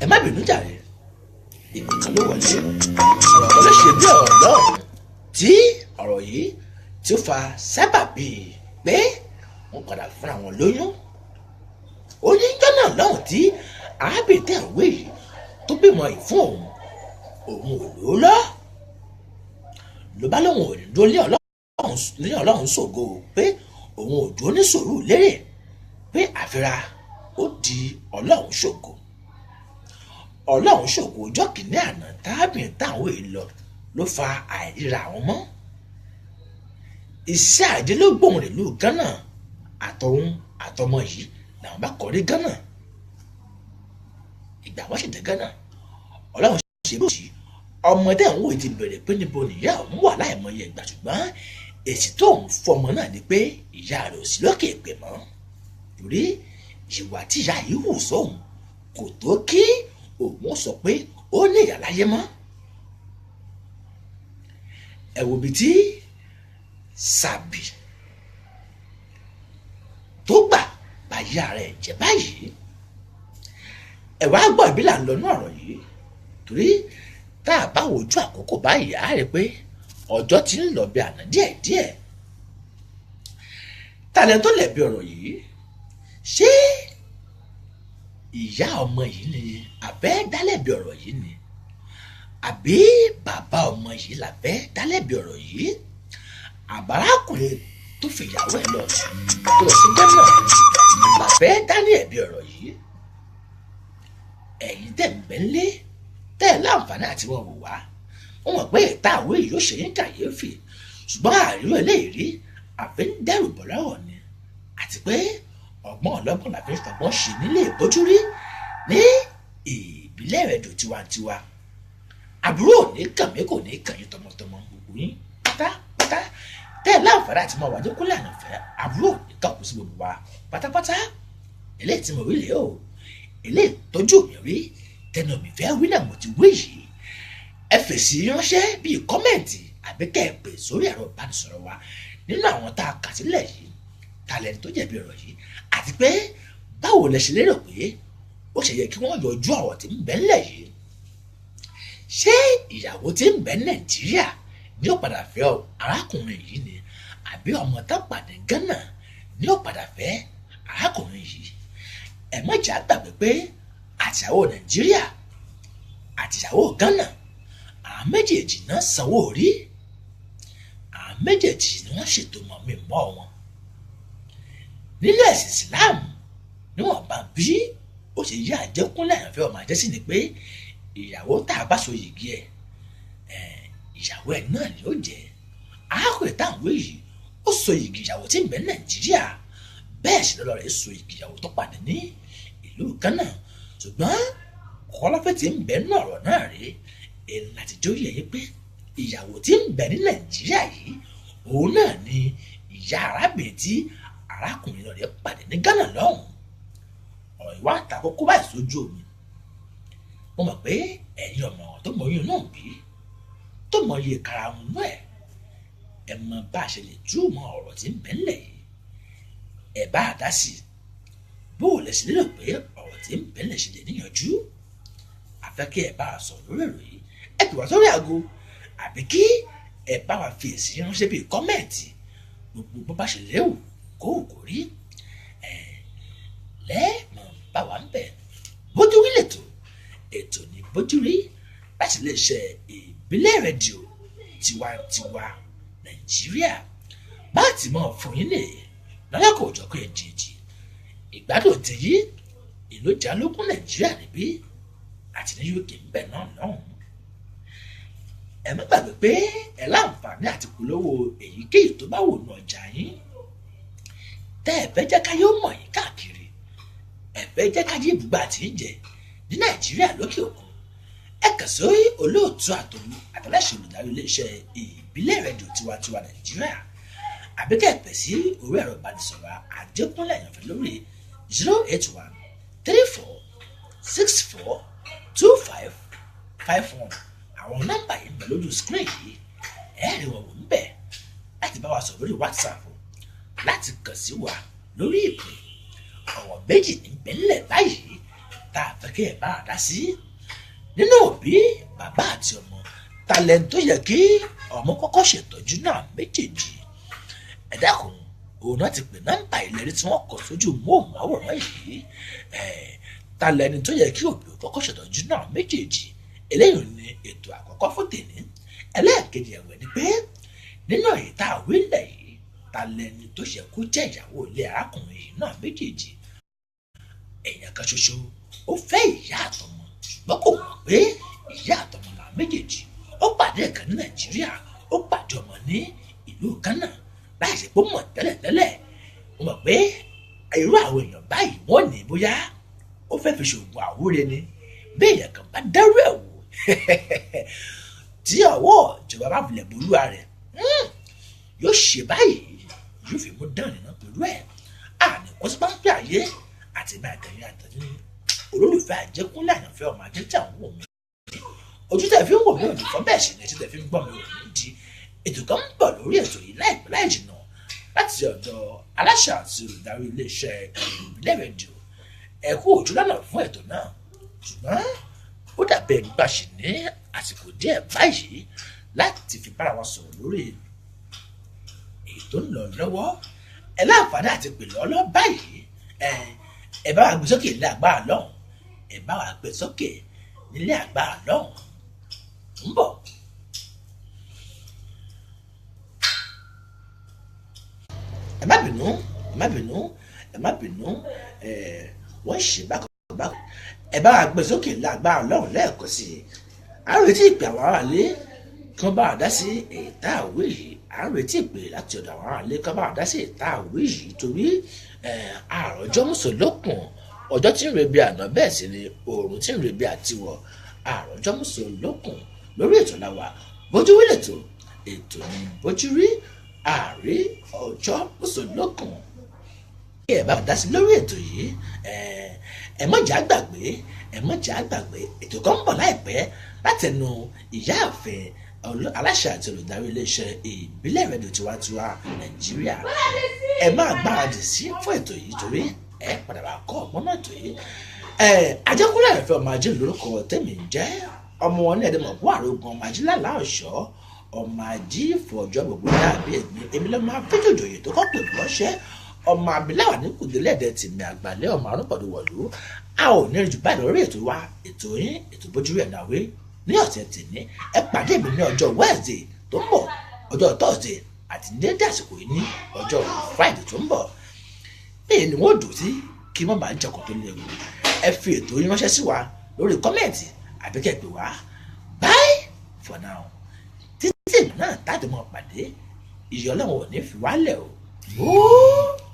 Ẹ má bínú jàre, ìpè kan ló wọlé. Ọ̀rọ̀ kan ló ṣe bí ọ̀rọ̀ náà tí ọ̀rọ̀ yìí tí ó fa sábàbí pé wọ́n padà fún àwọn lóyún. Ó ní jọ́nà lọ́hùn tí arábìnrin tẹ̀ ń wé yìí tó bímọ yìí fún òun, òun ò lò ó lọ, ló bá lóun ò ní dúró lé Ọlọ́run ṣògo, pé òun ò dúró ní sùúrù lérè, pé àfira ó di Ọlọ́run ṣògo. Ọlọ́run ṣògo ọjọ́ kìíní àná tábìlì táwọn èèyàn lọ ló fa àìríra àwọn mọ́. Iṣẹ́ àjẹ́ ló gbóhùn nílùú Ghana, àtọ̀hún àtọmọ yìí làwọn bá kọ́ dé Ghana. Ìgbà wọ́n sì dé Ghana, Ọlọ́run ṣe bó ṣe ọmọdé àwọn òye ti bẹ̀rẹ̀ pé níbo nìyá òun wà láìmọye ìgbà, ṣùgbọ́n èsì tó ń fọmọ náà ni pé ìyá rẹ̀ ò sí lókè èpè mọ́, torí ìwà tí ìyá yìí hù sóhun kò tó kí òun sọ pé ó ní ìyá láyé mọ́. Ẹ wo ibi tí Sàbí tó gbà báyìí ara ẹ̀ jẹ́ báyìí. Ẹ wá gbọ́ ìbílẹ̀ à ń lọ ní ọ̀rọ̀ yìí, torí tá a bá wojú àkókò báyìí á rí i pé ọjọ́ ti ń lọ bí àná díẹ̀díẹ̀. Tàlẹ́ tó lẹ̀bi ọ̀rọ̀ yìí, ṣé ìyá ọmọ yìí ni àbẹ́ dálẹ̀bi ọ̀rọ̀ yìí ni, àbí bàbá ọmọ yìí làbẹ́ dálẹ̀bi ọ̀rọ̀ yìí, àbárákùnrin tó fi ìyàwó ẹ̀ lọ tó lọ sí Ghana làbẹ́ dání ẹ̀bi ọ̀rọ̀ yìí? Ẹ̀yin tẹ̀ ń bẹ́ ńlé tẹ́ ẹ̀ láǹfààní àti wọn wò wá, wọ́n mọ̀ pé ìta àwọ̀ èyí ó ṣe yín kàyéfì, ṣùgbọ́n àríwọ̀ eléyìí rí àfi ń dẹ́rù bọ̀ lọ́rọ̀ ni, àti pé ọgbọ́n ọlọ́gbọ́n làfi ń fọgbọ́n ṣe nílé ìbójúrí ní ìbílẹ̀ rẹ̀dò tiwantiwa. Àbúrò ò ní kàn mí, kò ní kàn yín tọmọtọmọ, gbogbo yín pátápátá tẹ́ ẹ̀ láǹfààní àti mọ̀ wájú kúnlẹ̀ àyànfẹ́, àbúrò ò ní kàn kú sí gbogbo wa pátápátá. Eléyìí tí mo rí lè o, eléyìí tójú mi rí tẹnu mi fẹ́ wí náà mo ti wí yìí. Ẹ fèsì ránṣẹ́ bíi kọ́mẹ̀ǹtì àbí kẹ́ ẹ pè sórí ẹ̀rọ ìbánisọ̀rọ̀ wa nínú àwọn tá a kà sílẹ̀ yìí, ta lẹni tó jẹ̀bi ọ̀rọ̀ yìí, àti pé báwo lẹ ṣe lérò pé ó ṣe yẹ kí wọ́n yọjú ọ̀rọ̀ tí ń bẹ ńlẹ̀ yìí. Ṣé ìyàwó tí ń bẹ Nàìjíríà ní ó padà fẹ́ arákùnrin yìí ni, àbí ọmọ tá pàdé Ghana ní ó padà fẹ́ arákùnrin yìí? Ẹ má jẹ́ á gbàgbé pé àtìyàwó Nàìjíríà àtìyàwó Ghana, àwọn méjèèjì náà sanwó orí, àwọn méjèèjì ni wọ́n ṣètò mọ̀ mí mọ́ wọn nínú ẹ̀sìn Islam. Níwọ̀n bá bí ó ṣe yí àjẹkúnlẹ̀ àyànfẹ́ ọmọ àjẹsí ni pé ìyàwó tá a bá so yìgì ẹ̀, ìyàwó ẹ̀ náà ni ó jẹ́. Arákùnrin táwọn yìí ó so yìgì ìyàwó tí ń bẹ Nàìjíríà, bẹ́ẹ̀ sì lọ́lọ́ rẹ̀ so yìgì ìyàwó tó pàdé ní ìlú Ghana. Ṣùgbọ́n kọ́lọ́fẹ́ tí ń bẹ nínú ọ̀rọ̀ náà rèé, èyí láti jó yẹ yín pé ìyàwó tí ń bẹ ní Nàìjíríà yìí òun náà ni ìyá arábìnrin tí arákùnrin rẹ̀ pàdé ní Ghana lọ́hùn. Ọ̀rọ̀ ìwà àtàkókò báyìí sójú omi. Mo mọ̀ pé ẹ̀yin ọmọ tó mọ oyún náà bí tó mọ iye karahun náà ẹ̀ mọ bá a ṣe lè túmọ̀ ọ̀rọ̀ tí ń bẹ ńlẹ̀ yìí. Ẹ bá a dá sí i, bó o lè ṣe lérò pé ọ̀rọ̀ tí ń bẹ ńlẹ̀ ṣe lè níyànjú. Àfẹ́ kí ẹ bá a sọ̀rọ̀ lórí èrò yìí, ẹ pè wá sórí aago àbí kí ẹ bá wa fi èsì ránṣẹ́ bíi kọ́mẹ̀ǹtì, gbogbo bó bá ṣe léwu kó o kò rí ẹ lẹ́ẹ̀mọ̀ bá wa ń bẹ̀. Bójúrí lètò, ètò ní Bójúrí láti lè ṣe ìbílẹ̀ rédíò tiwantiwa Nàìjíríà. Bá ti mọ̀ fún yín lè lọ́lọ́kọ̀ òjọ̀kọ̀ èjèèjì ìgbádùn ti yí ìlú jalógún Nàìjíríà níbí àti ní UK ń bẹ̀ náà lọ́hùn. Ẹ má gbàgbé pé ẹ láǹfààní àti polówó èyíkéyìí tó bá wò ní ọjà yín tẹ́ ẹ fẹ́ jẹ́ káyé ó mọ̀ yín káàkiri, ẹ fẹ́ jẹ́ káyé ibùgbà tí ń jẹ ní Nàìjíríà lókè òkun. Ẹ kàn sí olóòtú àtòlù àtàlẹ́sẹ̀ olùdarí iléeṣẹ́ ìbílẹ̀ rédíò tiwantiwa Nàìjíríà, àbí kẹ́ ẹ pè sí orí ẹ̀rọ ìbánisọ̀rọ̀ Àjẹkúnlẹ̀ Àyànfẹ́ lórí 081 34 64 25 51. Àwọn nọ́mbà yìí ń bẹ lójú screen yìí, ẹ rí wọn wò ń bẹ láti bá wa sọ̀rọ̀ lórí WhatsApp, láti kàn sí wa lórí ìpè. Ọ̀rọ̀ méjì ní bẹ́ńlẹ̀ báyìí. Tá a fẹ́ kí ẹ bá a dá sí nínú òbí, bàbá àti ọmọ, talent tó yẹ kí ọmọ kọ́kọ́ ṣètọ́jú náà méjèèjì? Ẹ dákun, òun náà ti pè nọ́mbà ìlérí tí wọ́n kọ sójú móhùnmáwòrán yìí. Talẹ́ni tó yẹ kí òbí kọ́kọ́ ṣètọ́jú náà méjèèjì? Eléyìí ni ètò àkọ́kọ́ fún tèmi. Ẹlẹ́ẹ̀kejì ẹ̀wẹ̀ ni pé nínú èyí tá a wí lẹ̀ yìí, talẹ́ni tó yẹ kó jẹ́ ìyàwó ilé arákùnrin yìí náà méjèèjì? Èèyàn kan ṣoṣo ó fẹ́ ìyá àtọmọ, ṣùgbọ́n kò mọ̀ pé ìyá àtọmọ làwọn méjèèjì. Ó pàdé kan ní Nàìjíríà, ó pàdé ọmọ ní ìlú Ghana láì ṣe pé ó mọ̀ tẹ́lẹ̀tẹ́lẹ̀. Mo mọ̀ pé irú àwọn èèyàn báyìí, wọ́n ní bóyá ó fẹ́ fi ṣoògùn àwúre ni. Bí èèyàn kan bá dárú ẹ̀ wò, tí ọwọ́ ìjọba bá filẹ̀ bolúwa rẹ̀, yóò ṣe báyìí, yóò fi mú dán nínú pẹ̀lú ẹ̀. Àní kó sí páńpẹ́ ayé àti ìgbà àtẹ̀yìn àtẹ̀yìn olólùfẹ́ Àjẹkúnlé àyànfẹ́ ọmọ ajé tí àwọn wò mí. Ojú tẹ̀ fi ń wò mí ò ní fọ́, bẹ́ẹ̀ sì ni etí tẹ̀ fi ń gbọ́ mi ò ní di. Ètò kan ń bọ̀ lórí ètò yìí láìpẹ́ láì jìnnà láti ọ̀dọ̀ aláṣẹ àti olùdarí iléeṣẹ́ Ìbílẹ̀ Rédíò. Ẹ kú ojú lọ́nà fún ètò náà, ṣùgbọ́n ó dàbí ẹni bá ṣì ní àsìkò díẹ̀ báyìí láti fi bára wa sọ̀rọ̀ lórí ètò ń lọ lọ́wọ́. Ẹ láǹfààní àti pè lọ́lọ́ báyìí. Ẹ bá wa gbé sókè nílé agbára lọ́hùn, ẹ bá wa gbé sókè nílé agbára lọ́hùn ń bọ̀. Ẹ má bínú, ẹ má bínú, ẹ má bínú. Ẹ wọ́n ṣe bákan bákan. Ẹ bá wa gbé sókè nílé agbára lọ́hùn lẹ́ẹ̀kan sí i. À ń retí ìpè àwọn aráalé kí wọ́n bá wa dá sí ètò àwé yìí. À ń retí ìpè láti ọ̀dọ̀ àwọn aráalé kí wọ́n bá wa dá sí ètò àwé yìí, torí àròjọ mùsùlùkùn, ọjọ́ tí ń rebi àná, bẹ́ẹ̀ sì ni oòrùn tí ń rebi àtiwọ̀. Àròjọ mùsùlùkùn lórí ètò làwà. Bójúrí lètò, ètò ní Bójúrí. Àrí ọjọ́ mùsùlùkùn kí ẹ bá dá sí lórí ètò yìí. Ẹ má jẹ́ á gbàgbé, ẹ má jẹ́ á gbàgbé, ètò kan ń bọ̀ láìpẹ́ látẹnu ìyáàfin aláṣẹ àti olùdarí iléeṣẹ́ Ìbílẹ̀ Rédíò Tiwantiwa Nàìjíríà. Ẹ máa gbáradì sí fún ètò yìí, torí ẹ padà wá kọ́ ọ̀pọ̀ náà ètò yìí. Ẹ Àjẹkúnlé Àyànfẹ́ ọmọ ajé lórúkọ tèmi ń jẹ́. Ọmọ wọn ní ẹ̀dẹ́mọ̀ kó àrògùn, ọmọ ajé lálá ọ̀ṣọ́, ọmọ ajé fọjọ́ gbogbo dàbí ẹ̀gbin. Èmi ló máa fẹ́jọ̀jọ̀yè tó kọ́ pè lọ́ṣẹ́, ọmọ abiláwà ní kùdílẹ̀dẹ̀ tìmí àgbàlẹ̀, ọmọ arúgbọ̀dọ̀ wọ̀lú. A ò ní jù báyìí lórí ètò wa, ètò yín, ètò Bójúrí ẹ̀ náà wé ní ọ̀sẹ̀ tìní. Ẹ pàdé mi ní ọjọ́ Wednesday tó ń bọ̀, ọjọ́ Thursday àti ní dédé àsìkò yìí ní ọjọ́ Friday tó ń bọ̀. Bẹ́ẹ̀ ni wọ́n dùn sí kí wọ́n bá jẹ̀kọ̀ tó léwu. Ẹ fi ètò yín ránṣẹ́ sí wa lórí comment àbí kẹ́ pè wá. Bye for now, títí náà táàdì mọ́ pàdé. Ìyọ́ Ọlọ́run ò ní fi wálẹ̀ o. Ó.